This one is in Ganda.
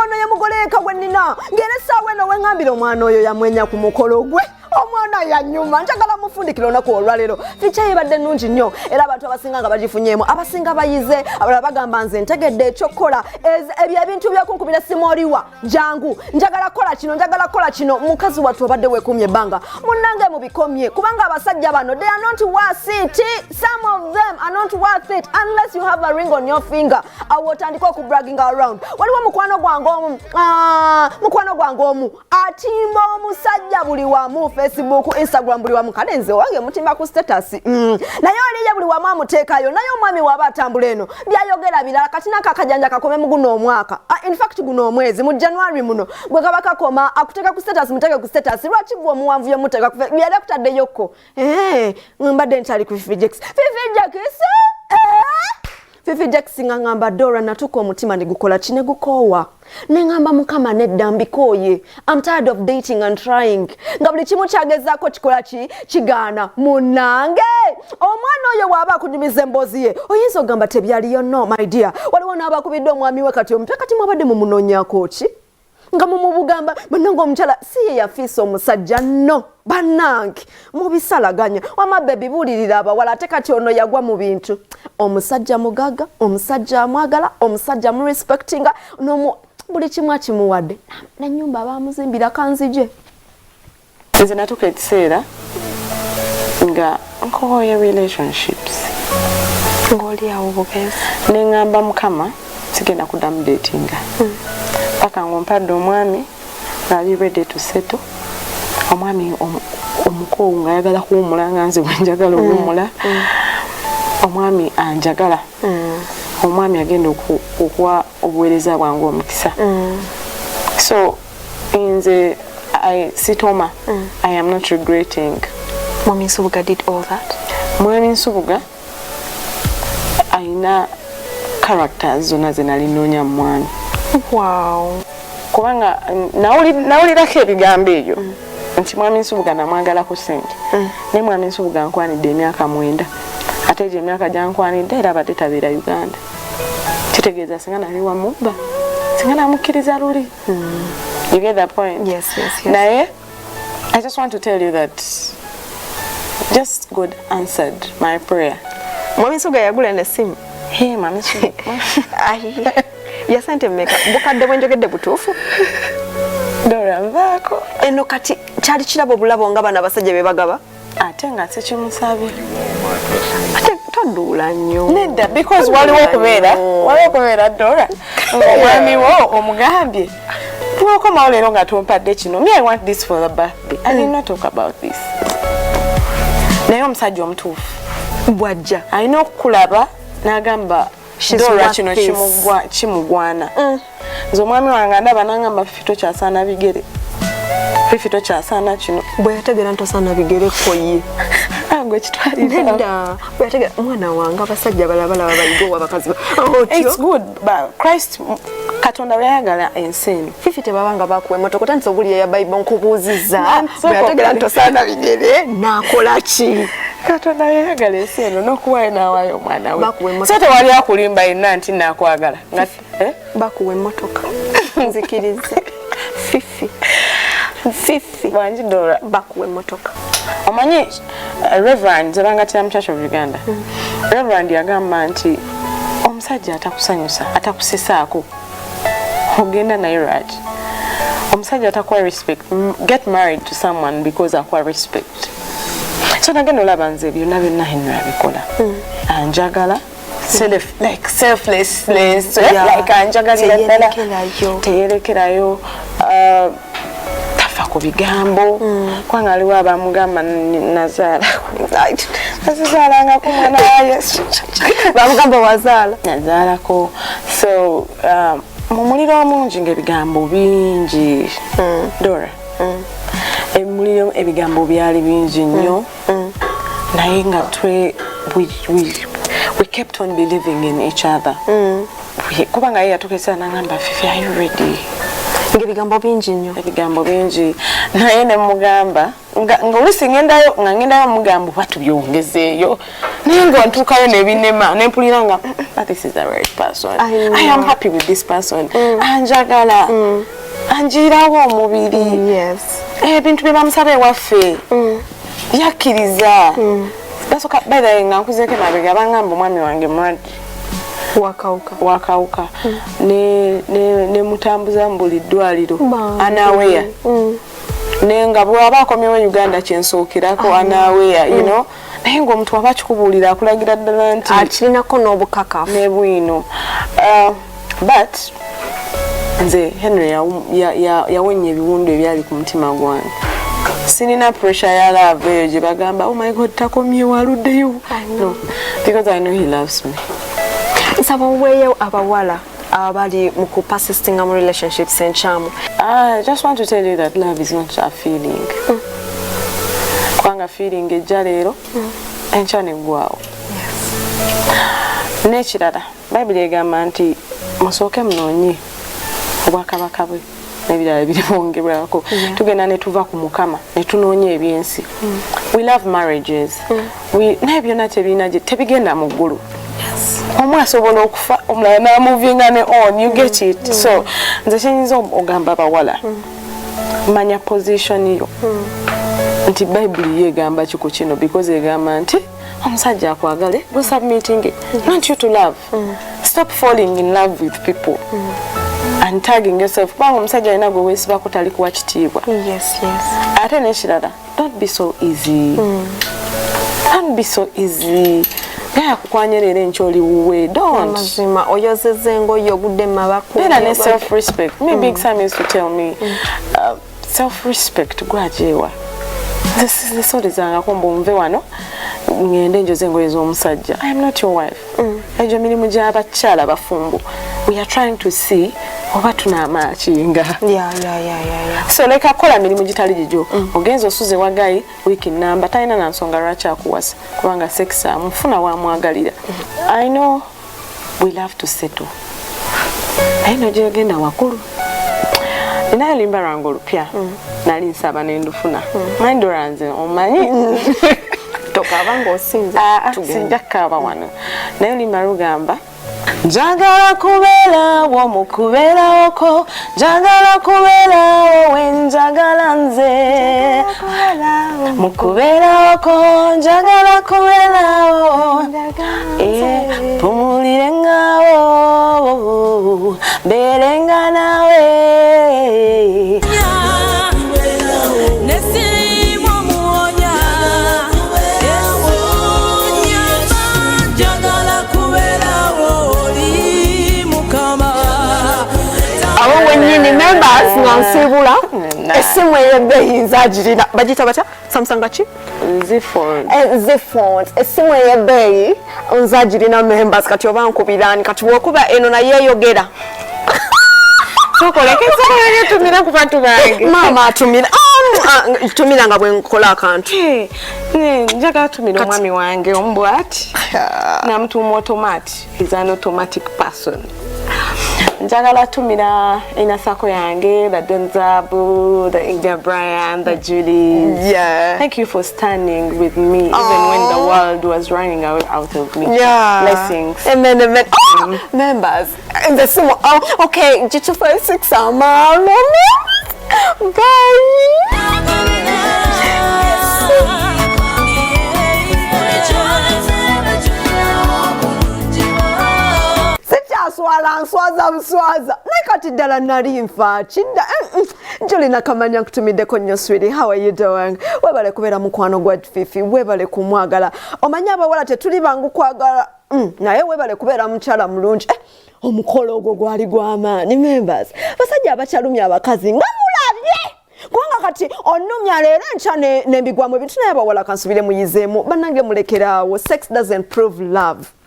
Ng'ono ye mugole yekka gwe nnina, ng'era essaawa eno weŋŋambira omwana oyo yamwenya ku mukolo gwe. Omwana yanyuma, njagala mufundikira olunaku olwaleero. Feature yebadde nnungi nnyo, era abantu abasinga nga bagifunyeemu, abasinga bayize, abalala bagamba nze ntegedde ekyokukola. Ebyo ebintu byokunkubira simu, oliwa, jangu, njagala kukola kino, njagala kukola kino. Mukazi wattu obadde weekuumye ebbanga, munnange, mubikomye, kubanga abasajja bano, they are not worth it. Some of them are not worth it unless you have a ring on your finger. Awo otandika okubragging around. Waliwo mukwano gwange omu, mukwano gwange omu atimba omusajja buli wamu, Facebook, Instagram, buli wamu. Kale nze wange mutimba ku status, Naye oliye buli wamu amuteekayo. Naye omwami waaba atambula eno, byayogera birala. Kati nako akajanja kakome mu guno omwaka, in fact guno omwezi, mu January muno gwe kaba kakoma. Akuteeka ku status, muteeke ku status. Lwaki gwe omuwanvu yomuteeka ku yali akutaddeyokko? Mbadde nkyali ku Fifi Jex. Fifi Jex, Fifi Jax, nga ngamba Dora, natuka omutima ne gukola ki, ne gukoowa, ne ngamba Mukama nedda, mbikooye. I'm tired of dating and trying, nga buli kimu kyagezaako kikola ki, kigaana. Munnange, omwana oyo bw'aba akunyumiza emboozi ye, oyinza ogamba tebyaliyo. No, my dear, waliwo n'abakubidde omwami we kati omupya. Kati mwabadde mumunoonyaako ki nga mumubugamba? Bannange, omukyala si ye yafiisa omusajja. No, bannange, mubisalaganya. Wama baby, buulirira abawala. Ate kati ono yagwa mu bintu. Omusajja mugaga, omusajja amwagala, omusajja murespectinga, nomu buli kimu akimuwadde, nenyumba bamuzimbira. Kanzije. Nze natuuka ekiseera nga nkooye relationships. Ng'oli awo bubeezi. Neŋŋamba Mukama, sigenda kuddamu datinga paka ng'ompadde omwami ng'ali ready to settle, omwami omukoowu ng'ayagala kuwummula nga nze bwe njagala owummula, omwami anjagala, omwami agenda okuwa obuweereza bwange omukisa. So nze sitoma, I am not regretting. Mwami Nsubuga did all that? Mwami Nsubuga alina characters zonna ze nali nnoonya mu mwami. Kubanga nawulirako ebigambo ebyo nti Mwami Nsubuga namwagalako sente, naye Mwami Nsubuga nkwanidde emyaka 9, ate egyo emyaka gyankwanidde era abadde tabeera Uganda. Kitegeeza singa nali wamubba, singa namukkiriza luli. You get the point? Yes. Naye I just want to tell you that just God answered my prayer. Mwami Nsubuga yagula nessimu? Hey, Mwami Nsubuga. Ai, ya sente mmeka? Bukadde bwenjogedde butuufu? Dora, nvaako. Eno kati kyali kirabo obulabo nga bano abasajja be bagaba. Ate nga sikimusabye. Ate toduula nnyo. Nedda, because waliwo okubeera, waliwo okubeera, Dora, ng'omwami wo omugambye, "Bwokomawo leero nga tompadde kino, me, I want this for the birthday." I did not talk about this. Naye omusajja omutuufu bwajja alina okukulaba n'agamba, She's "Dora worth kino this." kimugwana." Nze omwami wange andaba nangamba, "Fifi, tokyasaana bigere. Fifi, tokyasaana kino." Bwe yategeera ntosaana bigere koye? Gwe kitwalira. Nedda, bwe yategeera mwana wange, abasajja balabalaba bayigowa abakazi otyo. It's good, but Christ, Katonda bwe yayagala ensi eno. Fifi, tebabanga bakuwa emotoka, otandise obulya ya Bayibo. Nkubuuzizza, Nsooka bwe yategeera ntosaana bigere naakola ki? Katonda yayagala ensi eno n'okuwaayo n'awaayo omwana we. Bakuwa emmotoka. So tewali akulimba yenna nti naakwagala. Eh? Bakuwa emmotoka, nzikiriza. Fifi, Fifi. Wangi, Dora. Bakuwa emmotoka. Omanyi Reverend zebangatira mu Church of Uganda, Reverend yagamba nti omusajja atakusanyusa, atakusesaako, ogenda naye lwaki? Omusajja atakuwa respect, get married to someone because akuwa respect. So nagenda olaba nze byonna byonna Henry abikola, anjagala self, like selflessness, like anjagalira ddala. Teyerekerayo. Teyerekerayo, tafa ku bigambo, kubanga aliwo abamugamba nazaala, nazizaalangako mwana wa Yesu. Bamugamba wazaala? Nazaalako. So mu muliro omungi ngaebigambo bingi, Dora, emuliro ebigambo byali bingi nnyo, naye nga twe we kept on believing in each other. Kubanga ye yatuuka ekiseera nangamba, "Fifi, are you ready?" Ngaebigambo bingi nnyo. Ebigambo bingi, naye nemugamba nga oluusi ngendayo, nga ngendayo mugamba oba tubyongezeeyo. Naye nga ntuukayo nebinema, nempulira nga but this is the right person. I know. I am happy with this person. Anjagala, anjiirawo omubiri. Ebintu bye bamusaba ewaffe yakkiriza. Basooka, by the way, nga nkuzeeko emabega, bangamba omwami wange mulwadde Wakawuka. Wakawuka, ne mutambuza mu buli ddwaliro. Bambi. Anaweya naye nga bw'aba akomyewo e Uganda, kyensookerako anaweya. Naye ng'omuntu aba akikubuulira, akulagira ddala nti akirinako n'obukakafu. Ne bwino. But nze Henry yawonya ebiwundu ebyali ku mutima gwange. Sirina pressure ya love eyo gye bagamba, "Oh my God, takomyewo, aluddeyo." No, because I know he loves me. Nsaba oweeyo abawala abali mu kupersistinga mu relationships enkyamu. I just want to tell you that love is not a feeling, kubanga feeling ejja leero, enkya neggwawo. N'ekirala, Bayibuli egamba nti musooke munoonye obwakabaka bwe, n'ebirala biribongerwako. Tugenda ne tuva ku Mukama ne tunoonya ebyensi. We love marriages. Naye byonna tebirina tebigenda mu ggulu. Omu asobola okufa, omulala n'amovinga ne on. You get it? So nze kyenyinza ogamba abawala, manya position yo, nti Bayibuli ye egamba ki ku kino, because egamba nti omusajja akwagale gwe submitting, not you to love. Stop falling in love with people and tagging yourself, kubanga omusajja alina gwe weesibako tali kuwa kitiibwa. Ate n'ekirala, don't be so easy, don't be so easy. Nga yakukwanya leero, enkya oli wuwe. Don't. Amazima, oyozeza engoye, ogudde mu mabako. Beera ne self respect. Me, Big Sam used to tell me, self respect gwajewa. Nze solezangako mbu nve wano ngende njoze engoye z'omusajja. I am not your wife. Egyo mirimu gy'abakyala bafumbo. We are trying to see oba tunaamaakinga. So leka kukola mirimu gitali gigyo. Ogenza osuze wa guy wiiki namba, talina na nsonga lwaki akuwasa, kubanga sex amufuna wamwagalira. I know we love to settle, naye nogyegenda wakulu. Ninayo oluyimba lwange olupya, nali nsaba nendufuna. Mandora, nze omanyi. Tokaaba ng'osinze. Ah, ah, sijja kukaaba wano, naye oluyimba lugamba: njagala kubeerawo mu kubeerawoko, njagala kubeerawo we njagala nze mu kubeerawoko, njagala kubeerawo. Eh, mpumulire ngawo, mbeerenga nawe. Nesiimwa omuwonya Yesu, nyamba, njagala kubeerawo oli Mukama. Abo wennyini members, nga nsiibula, essimu ey'ebbeeyi nze agirina. Bagiyita batya? Samsung ki? Z Fold. Z Fold. Essimu ey'ebbeeyi nze agirina, members. Kati oba nkubirani? Kati wokuba eno naye eyogera. Tukoleke tumira ku bantu bange. Maama atumira. Ah, tumira nga bwe nkola akantu. Eh, njagala tumira omwami wange omu bwati, namutuuma Automatic. Is an automatic person. Njagala tumira inasako yange, the Donzabu, the India Brian, the Julies. Thank you for standing with me even when the world was running out of me. Blessings. Amen, amen. Oh, members, nze simu. Oh, okay, G256 amaalo. Bye. Sikyaswala, nswaza buswaza, naye kati ddala nali nfa kidda. Njoli nakamanya, nkutumiddeko nnyo. Sweetie, how are you doing? Webale kubeera mukwano gwa Fifi, webale kumwagala. Omanyi abawala tetuli bangu kwagala. Naye webale kubeera mukyala mulungi. Eh, omukolo ogwo gwali gw'amaanyi, members. Basajja abakyalumya abakazi nga mulabye, kubanga kati onumya leero, enkya nembigwamu ebintu. Naye abawala kansubire muyizeemu. Bannange, mulekeraawo. Sex doesn't prove love.